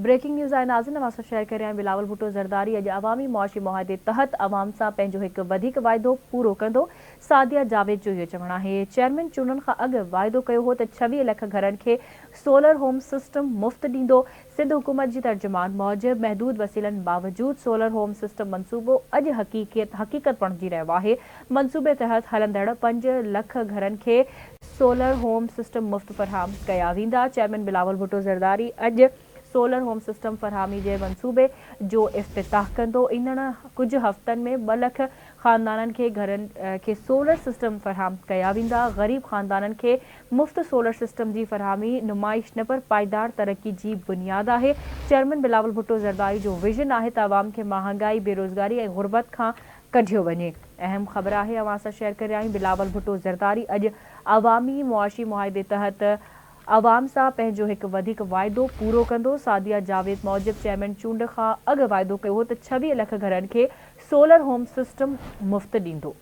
Breaking news آهي ناظرين اوهان سان شيئر ڪري رهيا آهيون بلاول ڀٽو زرداري اڄ عوامي معاشي معاهدي تحت عوام سان پنهنجو هڪ وڌيڪ واعدو پورو ڪندو سعديه جاويد جو اهو چوڻ آهي چيئرمين چونڊن کان اڳ واعدو ڪيو هو ته 26 لک گهرن کي سولر هوم سسٽم مفت ڏيندو سنڌ حڪومت جي ترجمان موجب محدود وسيلن باوجود سولر هوم سسٽم منصوبو اڄ حقيقت بڻجي رهيو آهي منصوبي تحت هلندڙ پنج لک گهرن کي سولر هوم سسٽم مفت فراهم ڪيا ويندا، چيئرمين بلاول ڀٽو زرداري اڄ سولر هوم سسٽم فراهمي جي منصوبي جو افتتاح ڪندو، ايندڙ ڪجهه هفتن ۾ ٻه لک خاندانن کي گهرن کي سولر سسٽم فراهم ڪيا ويندا، غريب خاندانن کي مفت سولر سسٽم جي فراهمي نمائش نه پر پائيدار ترقي جي بنياد آهي، چيئرمين بلاول ڀٽو زرداري جو ويزن آهي ته عوام کي مهانگائي، بيروزگاري ۽ غربت کان ڪڍيو وڃي. اهم خبر آهي اوهان سان شيئر ڪري رهيا آهيون بلاول ڀٽو زرداري اڄ عوامي معاشي معاهدي تحت عوام سان پنهنجو هڪ وڌيڪ واعدو پورو ڪندو سعديه جاويد موجب چيئرمين چونڊ کان اڳ واعدو ڪيو هو ته 26 لک گهرن کي سولر هوم سسٽم مفت ڏيندو.